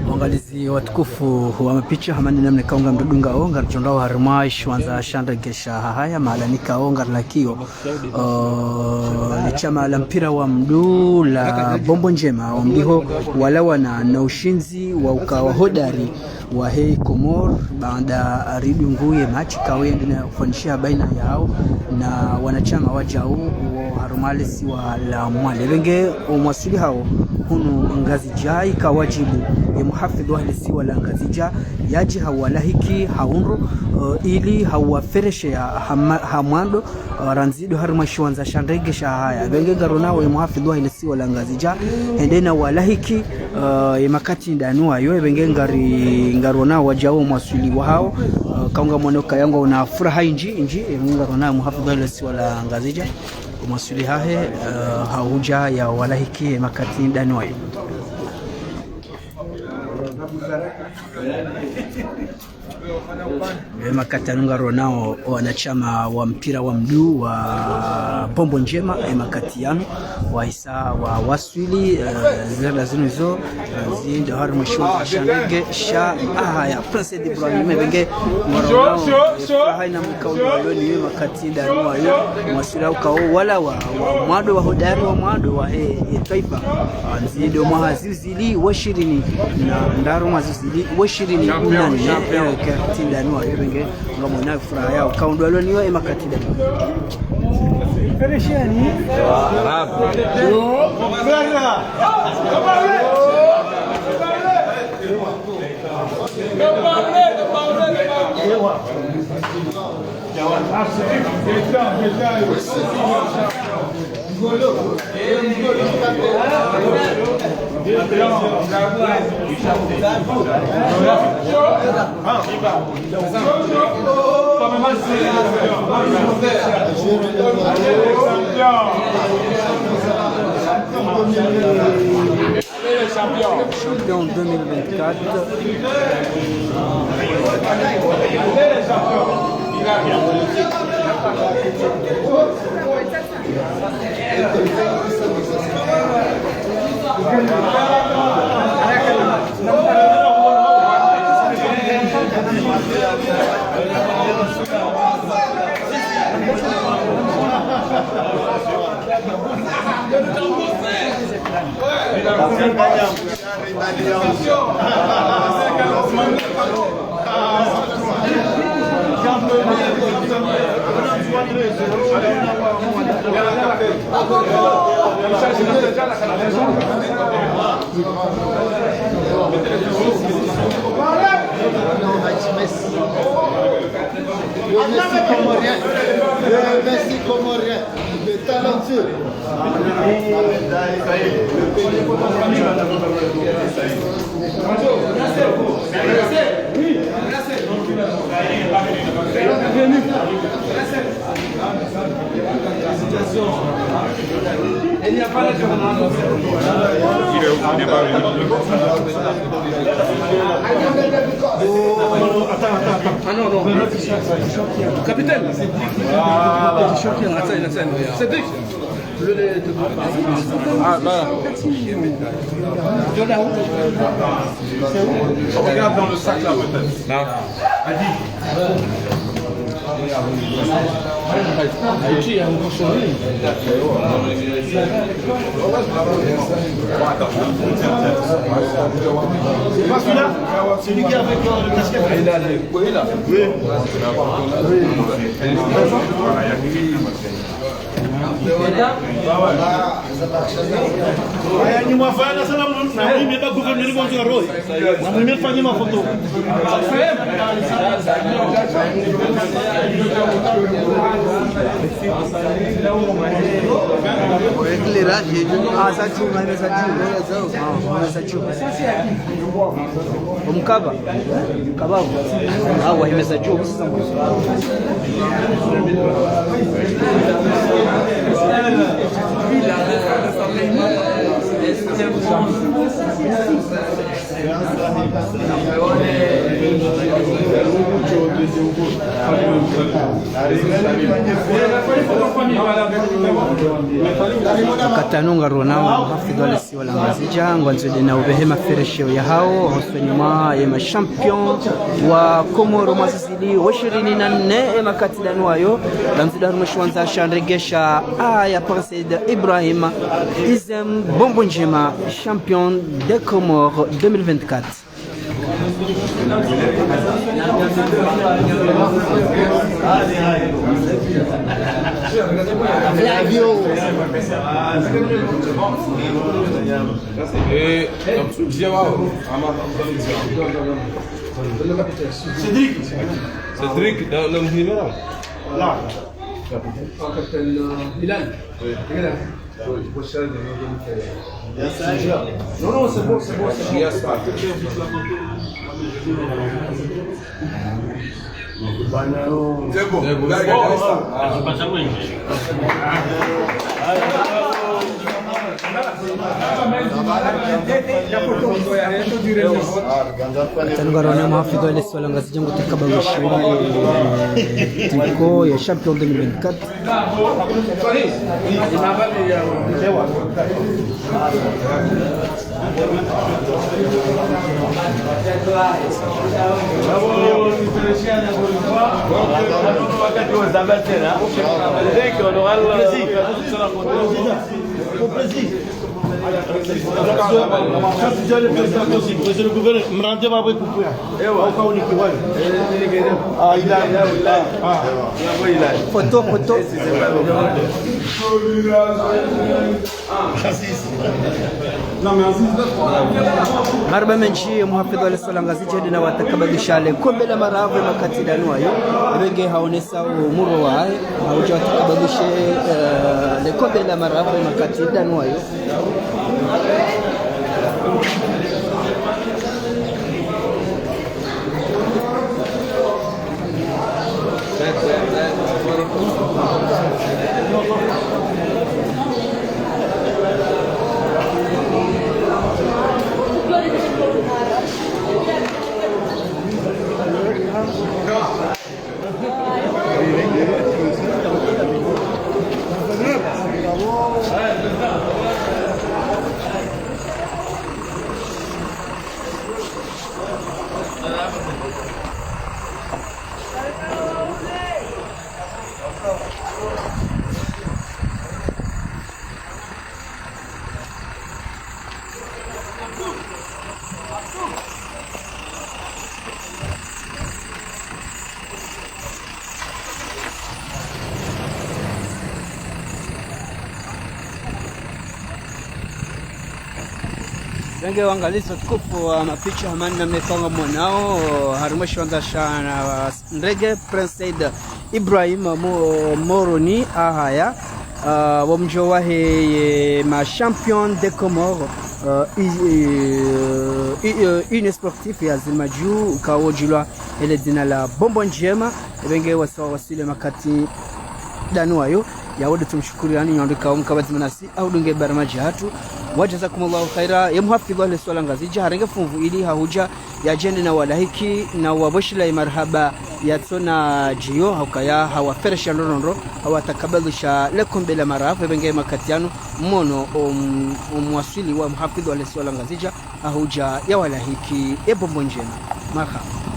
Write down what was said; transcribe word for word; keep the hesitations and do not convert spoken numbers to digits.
Waangalizi watukufu wa mapicha, hama ni namna ikao ngamdungao, ngaridjo ndrao harumwa ishiwandza sha ndege sha Hahaya, mahala nikao ngarilakio, o, le shama la mpira wa mndru la Bombo Njema, wambiho walawana na ushindzi wa uka wa hodari wahe Komori, baanda ridungu ye match ikao yende na ufanyishiha baina yao na wanashama wajau wo harumwa le siwa la Mwali. Pvenge omwaswili hawo hunu Ngazidja, ika wajibu ye muhafidhu wahe le siwa la Ngazidja yadje hawalahiki ha undro, eh, ili hawafereshe ya hama-, ha mwando, eh, randzi ndo harumwa ishiwandza sha ndege sha Hahaya. Pvenge ngaronao ye muhafidhu wahe le siwa la Ngazidja hende na walahiki, eh, ye makati ndanu wayo, pvenge ngari-, ngaronao wajau omwaswili wahawo, eh, ikao ngamwono ukaya ngwaona furaha indji, indji, pvenge ngaronao muhafidhu wahe le siwa la Ngazidja, omwaswili hahe, eh, hahudja ya walahiki ye makati ndanu wayo. Ye makati yanu ngaronao wanashama wa mpira wa mndru wa Bombo Njema, ye makati yanu wahisa wawaswili, eh, zirada zinu zo, eh, zende harumwa ishiwandza sha ndege sha Hahaya. Prince Ibrahim, pvenge ngaronao, eh, furaha ina mkao ndo wayo ni ye makati ndanu wayo, mwaswili ukao wala wa, wa mwando wa hodari wa mwando wa, eh, eh, twaifa. Randzi ndo mwaha zizi zili wa ishirini na ndraru mwaha zizi zili wa ishirini na nne, eh, ye makati ndanu wayo pvenge ngamwona furaha yao, ikao ndo walo niyo ye makati ndanu. Champion deux mille vingt-quatre. Le Messi comorien. Le Messi comorien. Le talentueux. Ah non, non. Capitaine. Attends, attends, attends. Cédric. Ah, là. Regarde dans le sac là, peut-être. Là. C'est pas celui-là ? Celui qui est avec, euh, le casquette. Oui, là. Oui. Aya, ni mwafanya sana mnu-, na mwimbe ba gouverneur bonzo ya roho. Na mwimbe fanye mafoto. Éclairage. Ah, ça tue, mais ça tue. Ah, ça tue. Omukaba. Kaba. Ah, wahimeza dju. Wakati anu ngarionao, hafidhwa le isiwa la Ngazidja, ngwandzo wende na upvehe maferesheo yahawo, hosoni mwa ye ma champion wa Komoro mwazi zili wa ishirini na nne ye makati danu wayo, ngamdjo harumwa shiwandza sha ndrege sha Ahaya Prince Said Ibrahim, Izem Bombo Ndjema, champion des Comores deux mille vingt-quatre. Eh, donc, tu dis, waouh. Cédric. Cédric, dans le numéro. Là. Capitaine. Capitaine, euh, Bilal. Oui. Bilal. Oui. Non, non, c'est bon, c'est bon, c'est bon. C'est bon. Tanu ngarionao mhafidhu wa le isiwa la Ngazidja ngu takabalushiwa, eh, tricot ya champion deux mille vingt-quatre. Au plaisir. Au plaisir. Président, président, président, le gouverneur, me rendez-vous après couper. Au cas où, Nicky, ouais. Ah, il a, il a. Ah. Photo, photo. Marahaba mendji, mhafidhu wa le isiwa la Ngazidja, hende na watakabadhisha le kombe la maravu ye makati danu wayo. Renge haonesa umuro wahe, haudja watakabadhishe, eh, le kombe la maravu ye makati danu wayo. Renge wangalizi watukufu wa mapicha hama namna mnavyo mwonao, harumwa shiwandza sha ndrege Prince Said Ibrahim Mo-, Moroni Ahaya, ah, wo mdjo wahe ye ma champion des Comores, ah, i-, i-, i-, une sportif ya zima dju, kawo djulwa he le dzina la Bombo Ndjema, renge wasa waswili ye makati danu wayo, ya wode tumshukuru yani nyondo kawo mkabadzi manasi, hau dunge baramaji hatru. Wa jazakumullahu khaira, ye mhafidhu wa le isiwa la Ngazidja, harenge funvu ili hahudja, yadje yende na walahiki, na wabweshelea marahaba yatsona djiyo, haukaya hawaferesha ndrondrondro, hawatakabadhisha le kombe la maravu, ye renge makati yanu, mwono, um, umwaswili wa mhafidhu wa le isiwa la Ngazidja, hahudja ya walahiki, ye Bombo Ndjema. Marahaba.